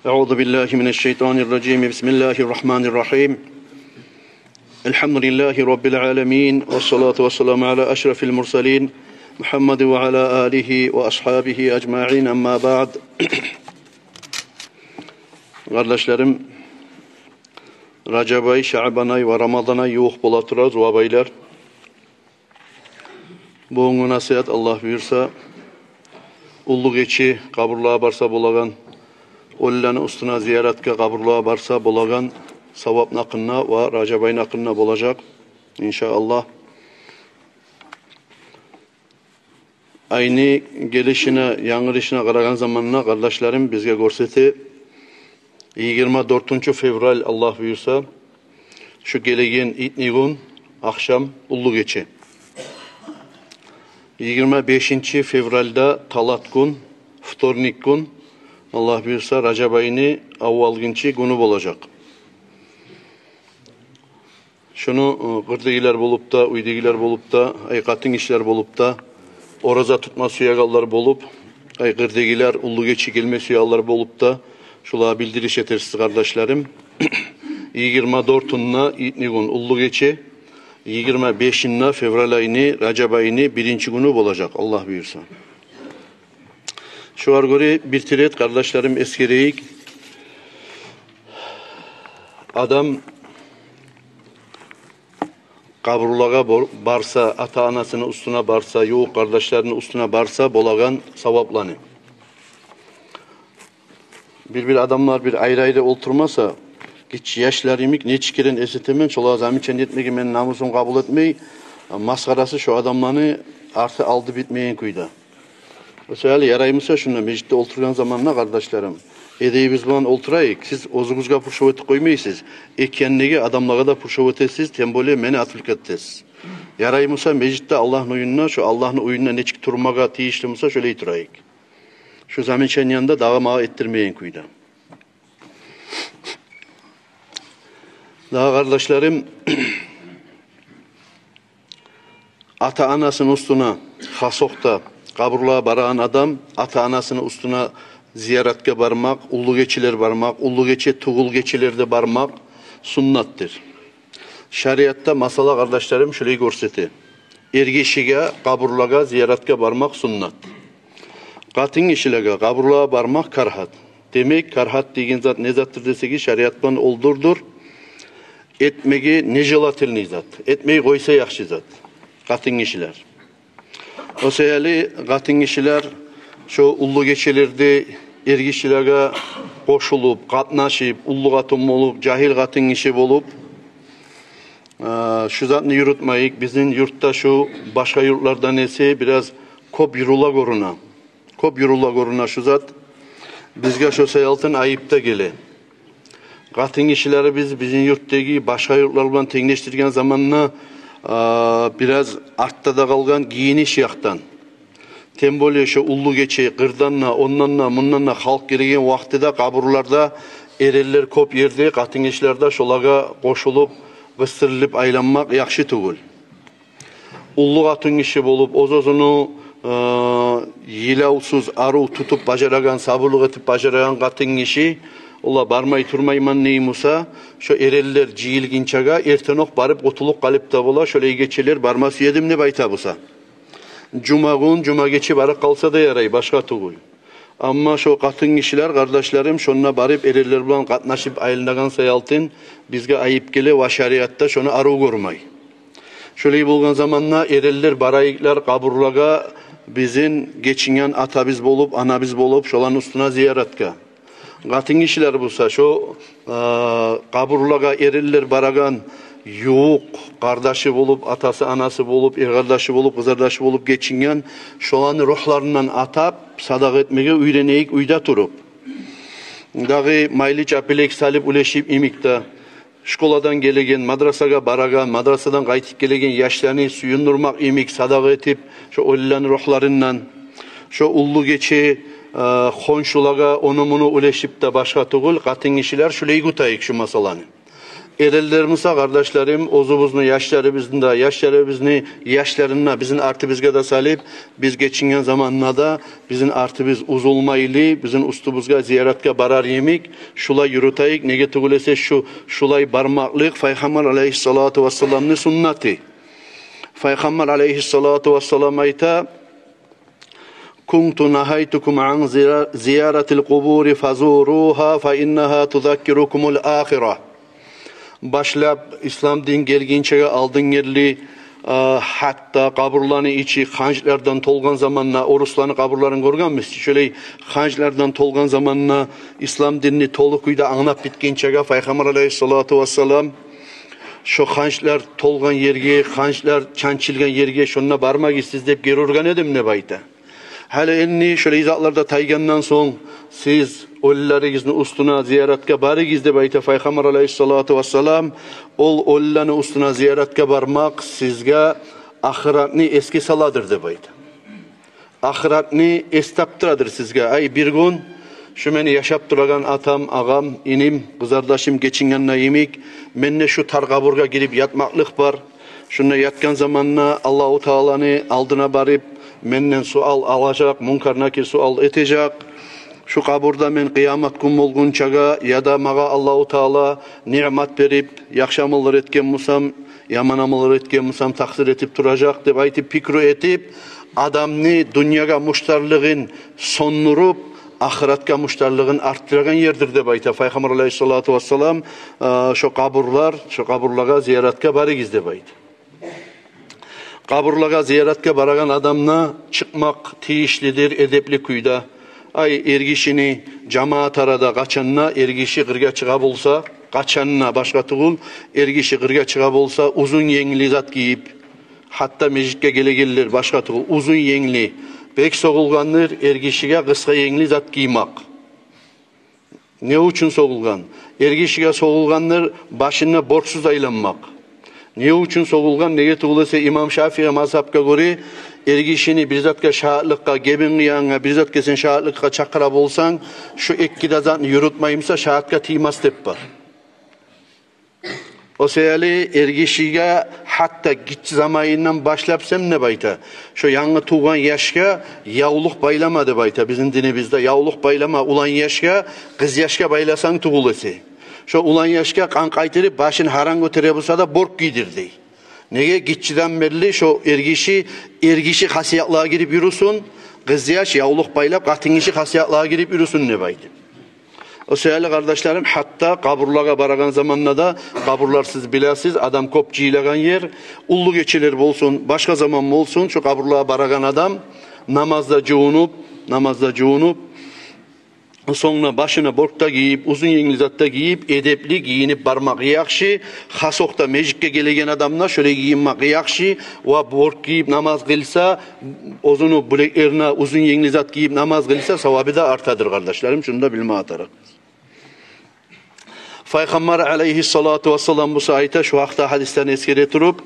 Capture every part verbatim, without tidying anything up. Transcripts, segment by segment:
أعوذ بالله من الشيطان الرجيم. بسم الله الرحمن الرحيم. الحمد لله رب العالمين، والصلاة والسلام على أشرف المرسلين محمد وعلى آله وأصحابه أجمعين. أما بعد. Къардашларым, Ражаб ай, Шаъбан ай ва Рамадан ай ювукъ бола тура, зувап айлар. Бугюнгю насигьат, Аллагь буюрса, уллу гече къабурлагъа барса болагъан, оьлюлени уьстюне зияратгъа къабурлагъа барса болагъан савапны гьакъында ва Ражаб айны гьакъында болажакъ, иншааллагь. Айны гелишине, янгырышына къарагъан заманда, къардашларым, бизге гёрсете, йигирма дёртюнчю февраль, Аллагь буюрса, шу гелеген итнигюн, ахшам, уллу гече. Йигирма бешинчи февральда, талат гюн, вторник гюн, Аллагь буюрса, Ражаб айны аввалгъынчы гюню болажакъ. Шуну, э, къырдагъылар болуп да, уьйдегилер болуп да, ай, къатынгишилер болуп да, ораза тутма сюегенлер болуп, ай, къырдагъылар, уллу гече гелме сюегенлер болуп да, шулагъа билдириш этерсиз, къардашларым. Йигирма дёртюнде итнигюн уллу гече, йигирма бешинде февраль айны, Ражаб айны биринчи гюню болажакъ, Аллагь буюрса. Шугъар гёре бир терет, къардашларым, эсгерейик. Адам къабурлагъа бор-, барса, ата-анасыны уьстюне барса, ювукъ къардашларыны уьстюне барса болагъан савапланы. Бир-бир адамлар бир айры-айры олтурмаса, гиччи яшлар йимик, нече керен эсгеремен, шолагъа замечание этмеге мени намусум къабул этмей, масхарасы шо адамланы арты-алды битмеген кюйде. О саялы ярай буса, шунда межитде олтургъан заманда, къардашларым, эдебибиз булан олтурайыкъ. Сиз оьзюгюзге пуршав этип къоймайсыз, эки яндагъы адамлагъа да пуршав этесиз, тем более мени отвлекать этесиз. Ярай буса, межитде Аллагьны уьюнде, шо Аллагьны уьюнде нечик турмагъа тийишли буса, шолай турайыкъ. Шо замечанияны да дагъы магъа этдирмеген кюйде. Дагъы, къардашларым, ата-анасыны уьстюне, хасокъда къабурлагъа барагъан адам ата-анасыны уьстюне зияратгъа бармакъ, уллу гечелер бармакъ, уллу гече тюгюл гечелерде бармакъ суннатдыр. Шариатда масъала, къардашларым, шулай гёрсете: эргишиге къабурлагъа зияратгъа бармакъ суннат. Къатынгишилеге къабурлагъа бармакъ карагьат. Демек, карагьат деген зат не затдыр десегиз, шариатдан олдурдур. Этмеге нежелательный зат. Этмей къойса яхшы зат. Къатынгишилер. О саялы къатынгишилер шо уллу гечелерде эргишилеге къошулуп, къатнашып, уллу къатын болуп, жагьил къатынгиши болуп, э, шу затны юрютмейик. Бизин юртда шу башгъа юртлардан эсе бираз кёп юрюле гёрюне. Кёп юрюле гёрюне шу зат. Бизге шо саялтын айып да геле. Къатынгишилерибиз бизин юртдагъы башгъа юртлар булан тенглешдирген заманда, а, бираз артда да къалгъан гийиниш якъдан. Тем более шо уллу гече къырдан да, ондан да, мундан да халкъ гелеген вакътиде къабурларда эренлер кёп ерде, къатынгишилер де шолагъа къошулуп, къыстырылып айланмакъ яхшы тюгюл. Уллу къатынгиши болуп, оьз-оьзюню, э, йылавсуз, арив тутуп бажарагъан, сабурлукъ этип бажарагъан къатынгиши, олар бармай турмайман дей буса, шо эренлер жыйылгъынчагъа эртенокъ барып къутулуп къалып да бола, шолай гечелер барма сюедим деп айта буса. Жумагюн, жума гече барып къалса да ярай, башгъа тюгюл. Амма шо къатынгишилер, къардашларым, шонда барып эренлер булан къатнашып айланагъан саялтын бизге айып геле ва шариатда шону арив гёрмей. Шолай болгъан заманда эренлер барайыкълар къабурлагъа, бизин гечинген атабыз болуп, анабыз болуп, шоланы уьстюне зияратгъа. Къатынгишилер буса шо, э, къабурлагъа эренлер барагъан ювукъ къардашы болуп, атасы, анасы болуп, эркъардашы болуп, къызардашы болуп гечинген, шоланы ругьларындан атап, садагъа этмеге уьйренейик уьйде туруп. Дагъы майлы чапелек салып, уьлешип йимик де, школадан гелеген, мадрасагъа барагъан, мадрасадан къайтып гелеген яшланы сююндюрмек йимик, садагъа этип, шо оьлюлени ругьларындан. Шо уллу гече, э, хоншулагъа ону-муну уьлешип де башгъа тюгюл, къатынгишилер, шулай кютейик шу масъаланы. Эренлер буса, къардашларым, оьзюбюзню яшларыбызны да, яшларыбызны яшларын да бизин артыбызгъа да салып, биз гечинген заманда да бизин артыбыз уьзюлмейли, бизин уьстюбюзге зияратгъа барар йимик, шулай юрютейик. Неге тюгюл эсе, шу, шулай бармакълыкъ Пайхаммар алайгьиссалату вассаламны суннаты. Пайхаммар алайгьиссалату вассалам айта: «Кунту нагьайтукум ан зия-, зияратил къубури фазуругьа, фа иннагьа тузаккирукумул ахира». Башлап ислам дин гелгинчеге алдын ерли, а, гьатта къабурланы ичи ханчлардан толгъан заманда, орусланы къабурларын гёргенмисиз? Шолай ханчлардан толгъан заманда, ислам динни толу кюйде англап битгинчеге, Пайхаммар алайгьиссалату вассалам шо ханчлар толгъан ерге, ханчлар чанчылгъан ерге шонда бармагъыз сиз деп гери ургъан эдим деп айта. Гьали энни шолай затлар да тайгъандан сонг, сиз оьлюлеригизни уьстюне зияратгъа барыгъыз деп айта Пайхаммар алайгьиссалату вассалам. Ол оьлюлени уьстюне зияратгъа бармакъ сизге ахыратны эсге саладыр деп айта. Ахыратны эс тапдырадыр сизге. Ай, бир гюн шу мени яшап турагъан атам, агъам, иним, къызардашым гечингенде йимик, мен де шу тар къабургъа гирип ятмакълыкъ бар. Шунда ятгъан заманда Аллагьу Тааланы алдына барып, менден суал алажакъ, Мункар-Накир суал этежек. Шу къабурда мен къыямат гюн болгъунчагъа, яда магъа Аллагьу Таала ниъмат берип, яхшы амаллар этген бусам, яман амаллар этген бусам, такъсыр этип туражакъ деп айтып, пикру этип, адамны дюньягъа муштарлыгъын сёндюрюп, ахыратгъа муштарлыгъын артдырагъан ердир деп айта Пайхаммар алайгьиссалату вассалам. Э, шо къабурлар, шо къабурлагъа зияратгъа барыгъыз деп айта. Къабурлагъа зияратгъа барагъан адам да чыкъмакъ тийишлидир эдепли кюйде. Ай, эргишини жамаат арада къачан да эргиши къыргъа чыгъа болса, къачан да, башгъа тюгюл, эргиши къыргъа чыгъа болса, узун енгли зат гийип, гьатта межитге гелегенлер, башгъа тюгюл, узун енгли, бек сёгюлгендир эргишиге къысгъа енгли зат гиймек. Не учун сёгюлген? Эргишиге сёгюлгендир башында борчсуз айланмакъ. Не учун сёгюлген? Неге тюгюл эсе, имам Шафии мазгьапгъа гёре, эргишини бир затгъа шагьатлыкъгъа, гебин къыянгъа, бир затгъа сен шагьатлыкъгъа чакъыра болсанг, шу эки де затны юрютмей буса, шагьатгъа тиймес деп бар. О саялы эргишиге гьатта гиччи заманындан башлап сен деп айта, шо янгы тувгъан яшгъа явлукъ байлама деп айта. Бизин динибизде явлукъ байлама улан яшгъа, къыз яшгъа байласанг тюгюл эсе. Шо улан яшгъа къан къайтарып, башын гьаран гётере буса да, борк гийдир дей. Неге? Гиччиден берли шо эргиши эргиши хасиятлагъа гирип юрюсюн, къыз яш явлукъ байлап, къатынгиши хасиятлагъа гирип юрюсюн деп айтып. О саялы, къардашларым, гьатта къабурлагъа барагъан заманда да, къабурлар, сиз билесиз, адам кёп жыйылагъан ер, уллу гечелер болсун, башгъа заман болсун, шо къабурлагъа барагъан адам намазда жувунуп, намазда жувунуп, сонг да башына борк да гийип, узун енгли зат да гийип, эдепли гийинип бармакъ яхшы. Хасокъда межитге гелеген адам да шолай гийинмек яхшы. Ва борк гийип намаз къылса, оьзюню билеклерине узун енгли зат гийип намаз къылса, савабы да артадыр, къардашларым. Шуну да билме тарыкъ. Пайхаммар алайгьиссалату вассалам буса айта, шу гьакъда гьадислени эсгере туруп: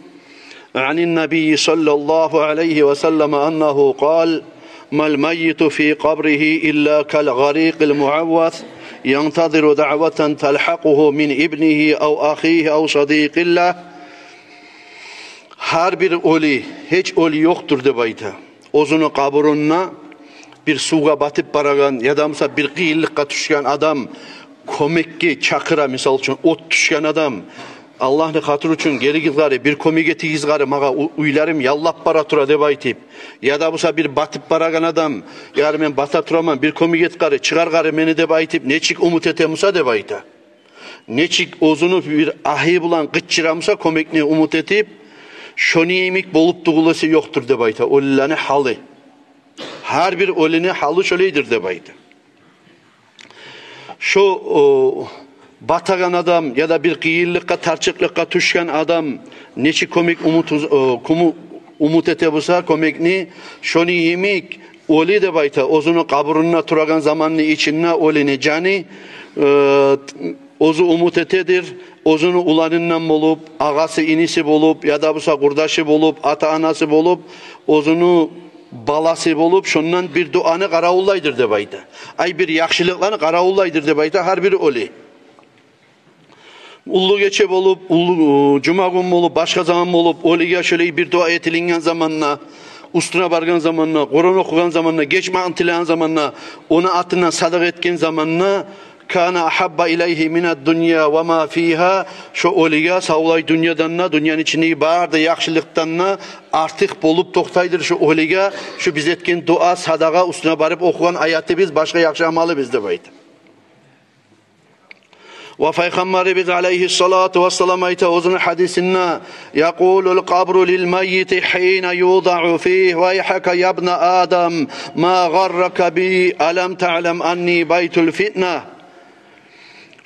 «Анин набийи саллаллагьу алайгьи ва саллам аннагьу къал: мал маййиту фи къабригьи илла кал гъарикъил муаввас, янтазиру даъватан талгьакъугьу мин ибнигьи ав ахигьи ав садикъиллагь». Гьар бир оьлю, гьеч оьлю ёкъдур деп айта, оьзюню къабурунда бир сувгъа батып барагъан, яда буса бир къыйынлыкъгъа тюшген адам кёмекге чакъыра, мисал учун, от тюшген адам, Аллагьны хатири учун, гелигиз гьари, бир кёмек этигиз гьари, магъа у-, уьйлерим яллап бара тура деп айтып, яда буса бир батып барагъан адам, гьари, мен бата тураман, бир кёмек эт гьари, чыгъар гьари мени деп айтып, нечик умут эте буса деп айта. Нечик оьзюню бир агьы булан къычыра буса, кёмекни умут этип, шону йимик болуп тюгюл эсе ёкъдур деп айта оьлюлени гьалы. Гьар бир оьлюню гьалы шолайдыр деп айта. Шо, о, батагъан адам яда бир къыйынлыкъгъа, тарчыкълыкъгъа тюшген адам нечик кёмек умут, о, кёмю-, умут эте буса, кёмекни, шону йимик оьлю деп айта, оьзюню къабурунда турагъан заманны ичинде оьлюню жаны, э, оьзю умут этедир, оьзюню уланындан болуп, агъасы-иниси болуп, яда буса къурдашы болуп, ата-анасы болуп, оьзюню баласы болуп, шондан бир дуаны къаравуллайдыр деп айта. Ай, бир яхшылыкъланы къаравуллайдыр деп айта гьар бир оьлю. Уллу гече болуп, уллу, э, жума гюн болуп, башгъа заман болуп, оьлюге шолай бир дуа этилинген заманда, уьстюне баргъан заманда, Къуран охугъан заманда, гечмекни тилеген заманда, ону атындан садагъа этген заманда, «Кана ахабба илайгьи минад-дунья ва ма фигьа», шо оьлюге савлай дюньядан да, дюньяны ичиндеги бары да яхшылыкъдан да артыкъ болуп токътайдыр шо оьлюге шо биз этген дуа, садагъа, уьстюне барып охугъан аятыбыз, башгъа яхшы амалыбыз деп айта. Ва Пайхаммарыбыз алайгьиссалату вассалам айта оьзюню гьадисинде: «Якъулул къабру лил маййити гьина юдаъу фигь: вайгьака ябна Адам, ма гъаррака би, алам таълам анни байтул фитна».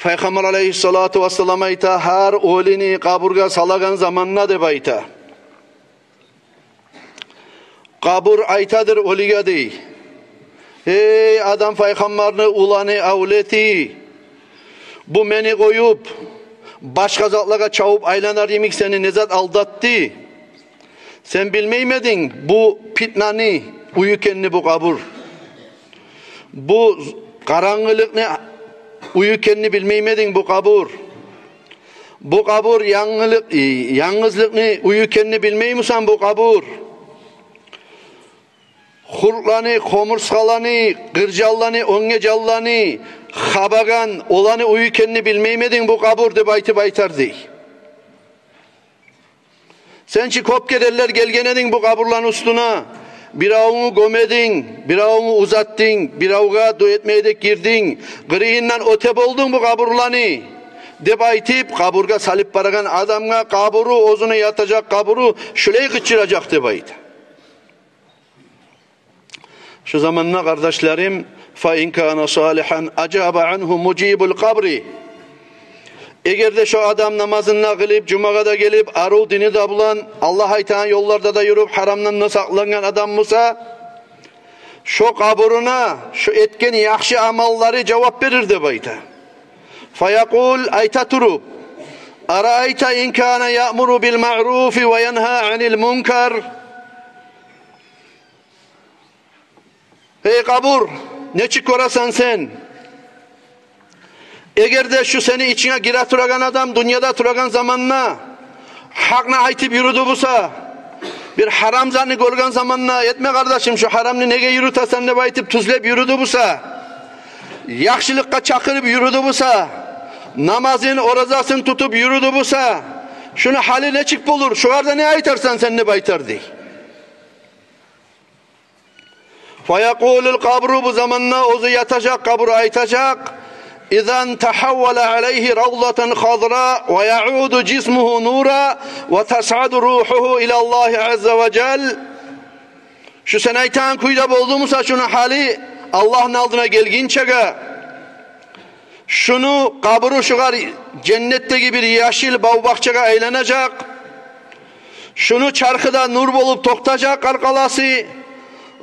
Пайхаммар алайгьиссалату вассалам айта, гьар оьлюню къабургъа салагъан заманда деп айта, къабур айтадыр оьлюге дей: «Гьей, Адам пайхаммарны уланы, авлети, бу мени къоюп, башгъа затлагъа чабып айланар йимик сени не зат алдатды? Сен билмеймединг бу питнаны уьюкенни бу къабур? Бу къарангылыкъны уьюкенни билмеймединг бу къабур? Бу къабур янгылыкъ, э, янгызлыкъны уьюкенни билмеймисен бу къабур? Хуртланы, хомурсгъаланы, къыржанланы, оьнге жанланы хабагъан оланы уьюкенни билмеймединг бу къабур?» — деп айтып айтар дей. Сен чи кёп керенлер гелген эдинг бу къабурланы уьстюне. Биревню гёмединг, биревню узатдынг, биревге дуа этмеге де гирдинг. Къырыйындан оьте болдунг бу къабурланы, деп айтып, къабургъа салып барагъан адамгъа къабуру, оьзюню ятажакъ къабуру шулай къычыражакъ деп айта. Шу заманда, къардашларым, «фа ин кана салигьан ажаба ангьу мужибул къабри». Эгер де шо адам намазын да къылып, жумагъа да гелип, арив дини де булан, Аллагь айтагъан ёлларда да юрюп, гьарамдан да сакълангъан адам буса, шо къабуруна шо этген яхшы амаллары жавап берир деп айта. «Фаякъул», айта туруп: «Араайта ин кана яъмуру бил маъруфи ва янгьа анил мункар». Гьей къабур, нечик гёресен сен? Эгер де шу сени ичинге гире турагъан адам дюньяда турагъан заманда гьакъны айтып юрюдю буса, бир гьарам затны гёрген заманда: «Этме, къардашым, шу гьарамны неге юрютесен?» — деп айтып тюзлеп юрюдю буса, яхшылыкъгъа чакъырып юрюдю буса, намазын, оразасын тутуп юрюдю буса, шуну гьалы нечик болур? Шогъар да не айтарсан сен? — деп айтар дей. «Фаякъулул къабру», бу заманда оьзю ятажакъ къабур айтажакъ: «Изан тагьаввала алайгьи равдатан хадра ва яъуду жисмугьу нура ва тасъаду ругьугьу илаллагьи азза ва жал». Шу сен айтагъан кюйде болду буса шуну гьалы, Аллагьны алдына гелгинчеге, шуну къабуру шугъар женнетдеги бир яшыл бав-бахчагъа айланажакъ. Шуну чархы да нур болуп токътажакъ, къаркъарасы.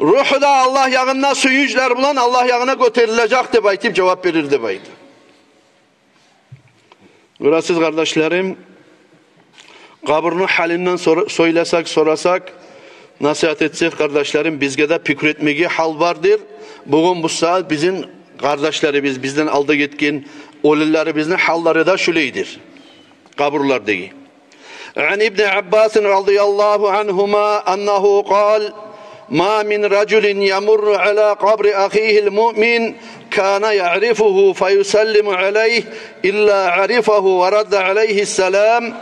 Ругьу да Аллагь ягъында сююнчлер булан Аллагь ягъына гётерилежек деп айтып жавап берир деп айта. Гёресиз, къардашларым, къабурну гьалындан сор-, сёйлесек, сорасакъ, насигьат этсек, къардашларым, бизге де пикру этмеге гьал бардыр. Бугюн бу сагьат бизин къардашларыбыз, бизден алда гетген оьлюлерибизни гьаллары да шулайдыр къабурлардагъы. Ан ибни Аббасин радияллагьу ангьума аннагьу къал: «Ма мин ражулин ямурру ала къабри ахигьил муъмин кана яърифугьу фаюсаллиму алайгьи илла арифагьу ва радда алайгьи салам».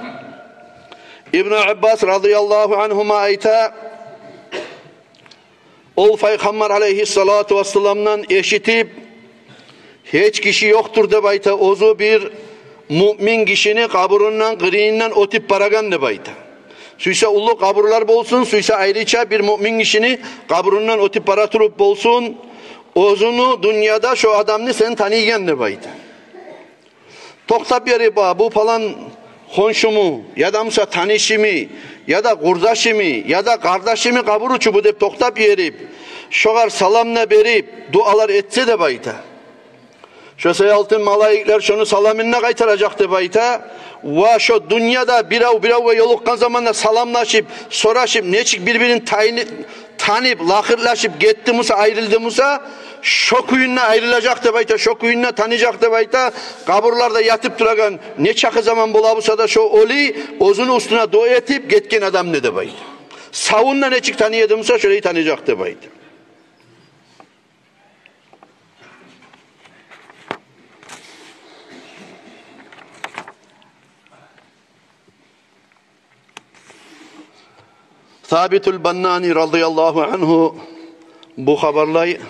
Ибну Аббас радияллагьу ангьума айта, ол Пайхаммар алайгьиссалату вассаламдан эшитип: «Гьеч гиши ёкъдур, — деп айта, — оьзю бир муъмин гишини къабурундан, къырыйындан оьтюп барагъан, — деп айта. — Сюйсе уллу къабурлар болсун, сюйсе айрыча бир муъмин гишини къабурундан оьтюп бара туруп болсун, оьзюню дюньяда шо адамны сен таныйгъан, — деп айта. — Токътап берип, а, бу палан хоншуму, яда буса танышымы, яда къурдашымы, яда къардашымы къабуру чу бу, — деп токътап берип, шогъар салам да берип, дуалар этсе, — деп айта, — шо саялтын малайиклер шону саламын да къайтаражакъ, — деп айта. — Ва шо дюньяда бирев биревге ёлукъгъан заманда саламлашып, сорашып, нечик бир-бирин тайны-, танып, лакъырлашып гетди буса, айрылды буса, шо кюйюнде айрылажакъ деп айта, шо кюйюнде таныжакъ деп айта. Къабурларда ятып турагъан, нечакъы заман бола буса да, шо оьлю оьзюню уьстюне дуа этип гетген адамны деп айта. Савун да нечик таный эди буса, шолай таныжакъ деп айта. Сабитул Баннани радияллагьу ангьу бу хабарлай: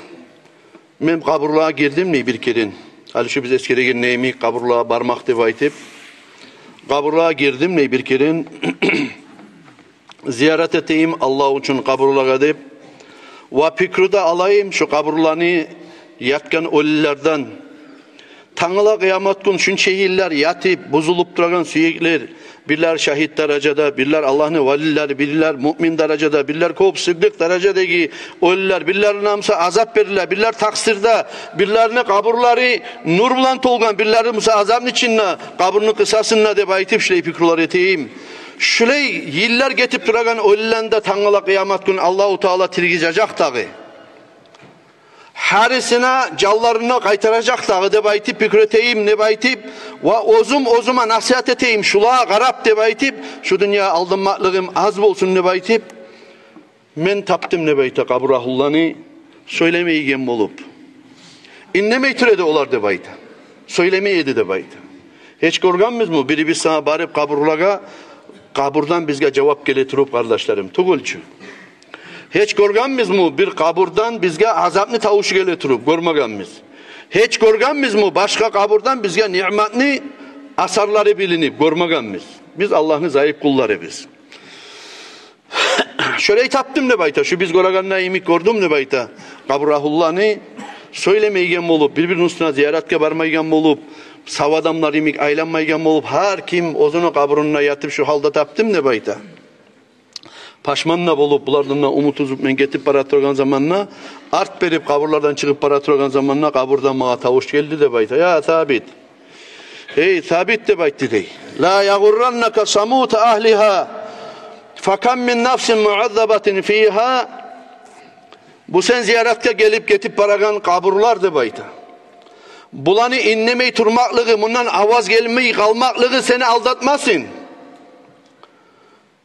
«Мен къабурлагъа гирдим, – дей, – бир керен». Гьали шу биз эсгереген йимик къабурлагъа бармакъ деп айтып, къабурлагъа гирдим, – дей, – бир керен, зиярат этейим Аллагь учун къабурлагъа деп. Ва пикру да алайым шу къабурланы ятгъан оьлюлерден. Тангала къыямат гюн шунча йыллар ятып, бузулуп турагъан сюеклер, бирлер шагьит даражада, бирлер Аллагьны валилери, бирлер муъмин даражада, бирлер кёп сыддыкъ даражадагъы оьлюлер, бирлерине буса азап бериле, бирлер такъсырда, бирлерини къабурлары нур булан толгъан, бирлери буса азапны ичинде, къабурну къысасында деп айтып, шулай пикрулар этейим. Шулай йыллар гетип турагъан оьлюлени де тангала къыямат гюн Аллагьу Таала тиргизежек дагъы. Гьарисине жанларын къайтаражакъ дагъы деп айтып, пикру этейим деп айтып, ва оьзюм оьзюме насигьат этейим шулагъа къарап деп айтып, шу дюньягъа алданмакълыгъым аз болсун деп айтып, мен тапдым деп айта къабур агьлуланы сёйлемейген болуп. Индемей тура эди олар деп айта. Сёйлемей эди деп айта. Гьеч гёргенбизми бирибиз сама барып къабурлагъа, къабурдан бизге жавап геле туруп, къардашларым? Тюгюл чю. Гьеч гёргенбизми бир къабурдан бизге азапны тавушу геле туруп? Гёрмегенбиз. Гьеч гёргенбизми башгъа къабурдан бизге ниъматны асарлары билинип? Гёрмегенбиз. Биз Аллагьны зайып къулларыбыз. Шолай тапдым деп айта, шу биз гёреген йимик гёрдюм деп айта къабур агьлуланы сёйлемейген болуп, бир-бирини уьстюне зияратгъа бармайгъан болуп, сав адамлар йимик айланмайгъан болуп, гьар ким оьзюню къабурунда ятып, шу гьалда тапдым деп айта. Пашман да болуп, булардан да умут уьзюп мен гетип бара турагъан заманда, арт берип къабурлардан чыгъып бара турагъан заманда, къабурдан магъа тавуш гелди деп айта: «Я Сабит, гьей Сабит, – деп айтды дей, – ла ягъурраннака шамуту агьлигьа, факам мин нафсин муаззабатин фигьа». Бу сен зияратгъа гелип гетип барагъан къабурлар деп айта. Буланы индемей турмакълыгъы, мундан аваз гелмей къалмакълыгъы сени алдатмасын.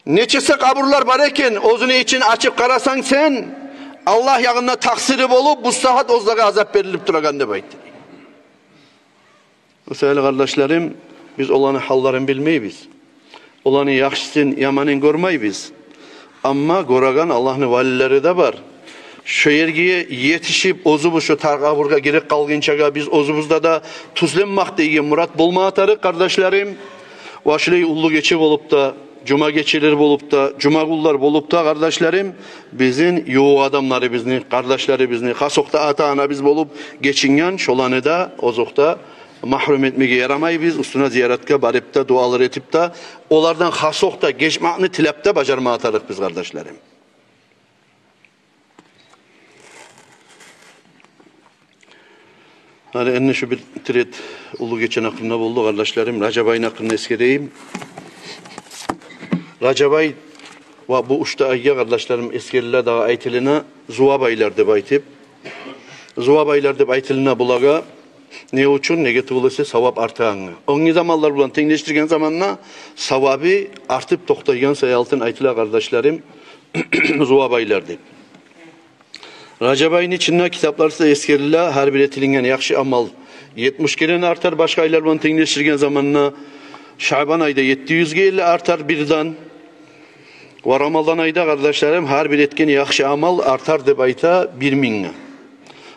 Нечесе къабурлар бар экен, оьзюню ичин ачып къарасанг сен, Аллагь ягъында такъсыры болуп, бу сагьат оьзлеге азап берилип турагъан деп айтды. О саялы, къардашларым, биз оланы гьалларын билмейбиз. Оланы яхшысын, яманын гёрмейбиз. Амма гёреген Аллагьны валилери де бар. Шо ерге етишип, оьзюбюз шо тар къабургъа гирип къалгъынчагъа биз оьзюбюзде де тюзленмек деген мурат болма тарыкъ, къардашларым. Ва шулай уллу гече болуп да, жума гечелер болуп да, жума гюнлер болуп да, къардашларым, бизин ювукъ адамларыбызны, къардашларыбызны, хас окъда ата-анабыз болуп гечинген, шоланы да озокъда магьрюм этмеге ярамайбыз. Уьстюне зияратгъа барып да, дуалар этип да, олардан хас окъда гечмекни тилеп де бажарма тарыкъбыз, къардашларым. Гьали энни шу бир трет уллу гечени гьакъында болду, къардашларым, Ражаб айны гьакъында эсгерейим. Ражаб ай ва бу уьч де айгъа, къардашларым, эсгериле дагъы, айтылына зувап айлар деп айтып. Зувап айлар деп айтылына булагъа. Не учун? Неге тюгюл эсе, савап артагъангъа. Оьнге заманлар булан тенглешдирген заманда савабы артып токътайгъан саялтын айтыла, къардашларым, зувап айлар деп. Ражаб айны ичинде китапларда эсгериле, гьар бир этилинген яхшы амал етмиш керен артар башгъа айлар булан тенглешдирген заманда. Шабан айда етти юзге ерли артар бирден. Ва Рамазан айда, къардашларым, гьар бир этген яхшы амал артар деп айта бир мингге.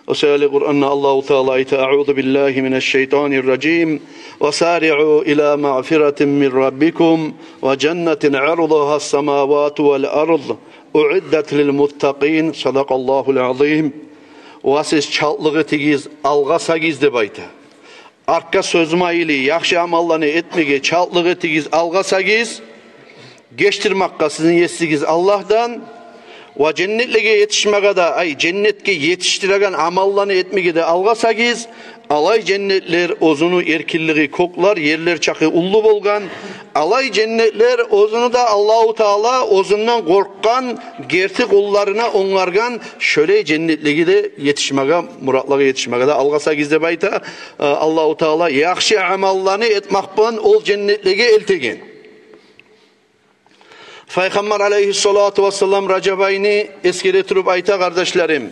О саялы Къуранда Аллагьу Таала айта: «Аузу биллагьи минаш-шайтанир-ражим. Ва сариъу ила магъфиратин мин раббикум ва жаннатин ардугьас-самавату вал-ард уиддат лил-муттакъин». Садакъаллагьул азим. Ва сиз чалтлыкъ этигиз, алгъасагъыз деп айта. Артгъа созмайлы яхшы амалланы этмеге чалтлыкъ этигиз, алгъасагъыз. Гечдирмакъгъа сизин есигиз Аллагьдан. Ва женнетлеге етишмеге де, ай, женнетге етишдиреген амалланы этмеге де алгъасагъыз. Алай женнетлер, оьзюню эркинлиги кёклер, ерлер чакъы уллу болгъан. Алай женнетлер, оьзюню де Аллагьу Таала оьзюнден къоркъгъан герти къулларына онгаргъан, шолай женнетлеге де етишмеге, муратлагъа етишмеге де алгъасагъыз деп айта. Э, Аллагьу Таала яхшы амалланы этмакъ булан ол женнетлеге элтеген. Пайхаммар алайгьиссалату вассалам Ражаб айны эсгере туруп айта, къардашларым: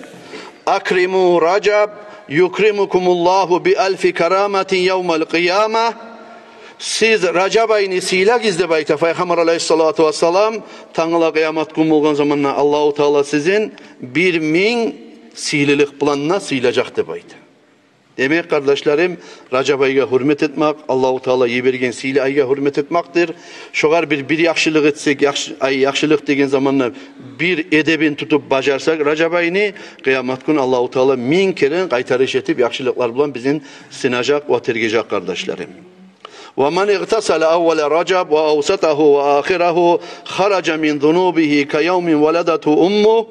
«Акриму Ражаб, юкримукумуллагьу би альфи караматин явмал къияма». Сиз Ражаб айны сыйлагъыз деп айта Пайхаммар алайгьиссалату вассалам. Тангала къыямат гюн болгъан заманда Аллагьу Таала сизин бир минг сыйлылыкъ булан да сыйлажакъ деп айта. Демек, къардашларым, Ражаб айгъа гьюрмет этмек, Аллагьу Таала йиберген сыйлы айгъа гьюрмет этмекдир. Шогъар бир, бир яхшылыкъ этсек, яхшы, ай, яхшылыкъ деген заманда бир эдебин тутуп бажарсакъ Ражаб айны, къыямат гюн Аллагьу Таала минг керен къайтарыш этип, яхшылыкълар булан бизин сынажакъ ва тергежек, къардашларым. «Ва ман игътасала аввала Ражаб ва авсатагьу ва ахирагьу хаража мин зунубигьи ка явмин валадатгьу уммугьу».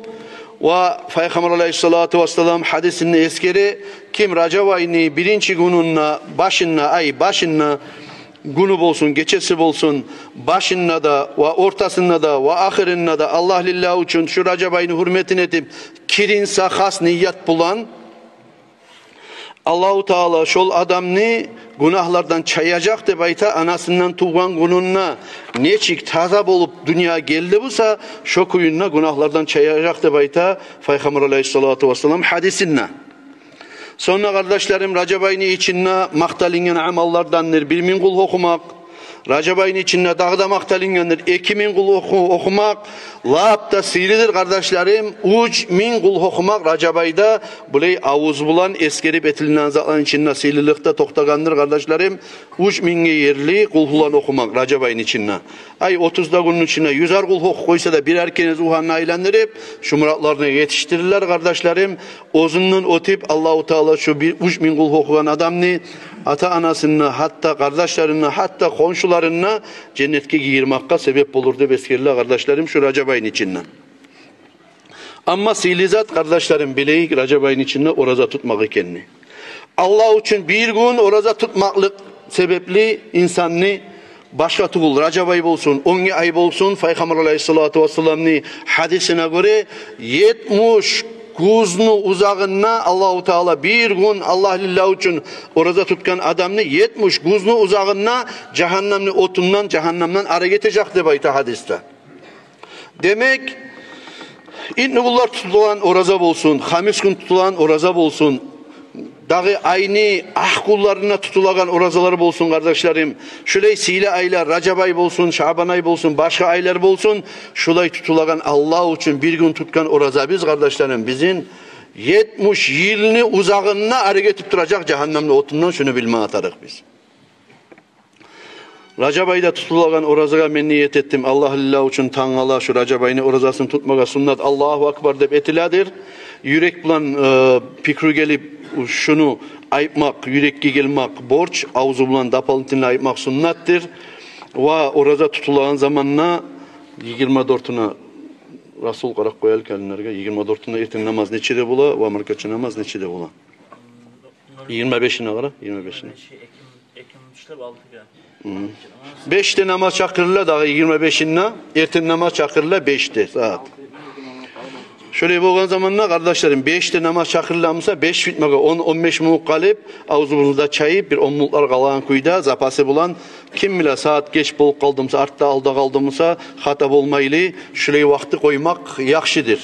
Ва Пайхаммар алайгьиссалату вассалам гьадисинде эсгере: ким Ражаб айны биринчи гюнюнде, башында, ай, башында, гюню болсун, гечеси болсун, башында да ва ортасында да ва ахырында да Аллагь лиллагь учун шу Ражаб айны гьюрметин этип киринсе хас ният булан, Аллагьу Таала шол адамны гюнагьлардан чаяжакъ деп айта, анасындан тувгъан гюнюнде нечик таза болуп дюньягъа гелди буса, шо кюйде гюнагьлардан чаяжакъ деп айта Пайхаммар алайгьиссалату вассалам гьадисинде. Сонг да, къардашларым, Ражаб айны ичинде макъталынгъан амаллардандыр бир минг къулгьу охумакъ. Ражаб айны ичинде дагъы да макъталынгъандыр эки минг къулгьу оху-, охумакъ. Лап да сыйлыдыр, къардашларым, уьч минг къулгьу охумакъ Ражаб айда. Булай авуз булан эсгерип этилинеген затланы ичинде сыйлылыкъда токътагъандыр, къардашларым, уьч мингге ерли къулгьуланы охумакъ Ражаб айны ичинде. Ай, отуз да гюнню ичинде юзер къулгьу охуп къойса да, бирер керен зугьанны айландырып, шу муратларына етишдирилер, къардашларым. Оьзюнден оьтюп, Аллагьу Таала шу бир уьч минг къулгьу охугъан адамны ата-анасыны, гьатта къардашларыны, гьатта хоншуларыны женнетге гийирмакъгъа себеп болур деп эсгериле, къардашларым, шу Ражаб айны ичинде. Амма сыйлы зат, къардашларым, билейик Ражаб айны ичинде ораза тутмакъ экенни. Аллагь учун бир гюн ораза тутмакълыкъ себепли инсанны башгъа тюгюл Ражаб ай болсун, оьнге ай болсун, Пайхаммар алайгьиссалату вассаламны гьадисине гёре, етмиш гюзню узагъында Аллагьу Таала бир гюн Аллагь лиллагь учун ораза тутгъан адамны етмиш гюзню узагъында жагьаннамны отундан, жагьаннамдан арек этежек деп айта гьадисде. Демек, итни гюнлер тутулагъан ораза болсун, хамис гюн тутулагъан ораза болсун, дагъы айны акъ гюнлеринде тутулагъан оразалар болсун, къардашларым, шулай сыйлы айлар, Ражаб ай болсун, Шаъбан ай болсун, башгъа айлар болсун, шулай тутулагъан, Аллагь учун бир гюн тутгъан оразабыз, къардашларым, бизин етмиш йылны узагъында арек этип туражакъ жагьаннамны отундан, шуну билме тарыкъ биз. Ражаб айда тутулагъан оразагъа мен ният этдим Аллагь лиллагь учун тангала шу Ражаб айны оразасын тутмагъа, суннат «Аллагьу акбар» деп этиледир. Юрек булан, э, пикру гелип, шуну айтмакъ, юрекге гелмек борч, авзу булан дополнительно айтмакъ суннатдыр. Ва ораза тутулагъан заманда йигирма дёртюне, Расул, къарап къояйыкъ календарьгъа, йигирма дёртюне эртен намаз нечеде бола ва маркача намаз нечеде бола? Йигирма бешине къара, йигирма бешине. Экинчи, экинчи ишлеп алтыгъа. Гьы. Бешде намаз чакъырыла дагъы йигирма бешинде, эртен намаз чакъырыла бешде сагьат. Шолай болгъан заманда, къардашларым, бешде намаз чакъырыла буса, беш битмеге он, он беш минут къалып, авзубузну да чайып, бир он минутлар къалагъан кюйде, запасы булан, ким биле, сагьат геч болуп къалды буса, артда, алда къалды буса, хата болмайлы, шолай вакъти къоймакъ яхшыдыр.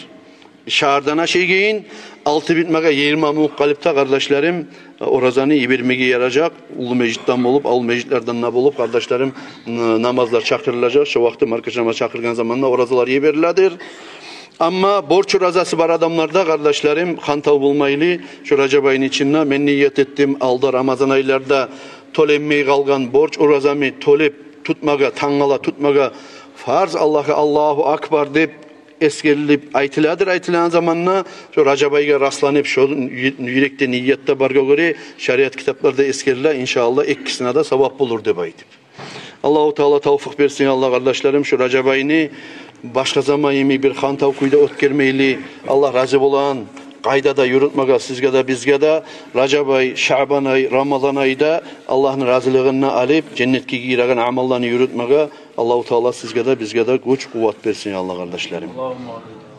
Шагьардан ашайгъан, алты битмеге йигирма минут къалып да, къардашларым, оразаны йибермеге яражакъ. Уллу межитден болуп, авул межитлерден де болуп, къардашларым, н-, намазлар чакъырылажакъ. Шо вакъти маркача намаз чакъыргъан заманда оразалар йибериледир. Амма борч оразасы бар адамлар да, къардашларым, хантав болмайлы, шу Ражаб айны ичинде мен ният этдим, алда Рамазан айларда тёленмей къалгъан борч оразамны тёлеп тутмагъа, тангала тутмагъа фарз Аллагьгъа, «Аллагьу акбар» деп, эсгерилип айтыладыр, айтылагъан заманда, шо Ражаб айгъа расланып, шо ю-, юрекде ният да баргъа гёре, шариат китапларда эсгериле, иншааллагь, экисине де савап болур деп айтып. Аллагьу Таала тавфикъ берсин, Аллагь, къардашларым, шо Ражаб айны башгъа заман йимик бир хантав кюйде оьтгермейли, Аллагь рази болагъан къайдада юрютмеге сизге де, бизге де, Ражаб ай, Шаъбан ай, Рамазан айда Аллагьны разилигин алып, женнетге гиреген амалланы юрютмеге Аллагьу Таала сизге де, бизге де гюч, къуват берсин, я Аллагь, къардашларым. Аллагьумма амин.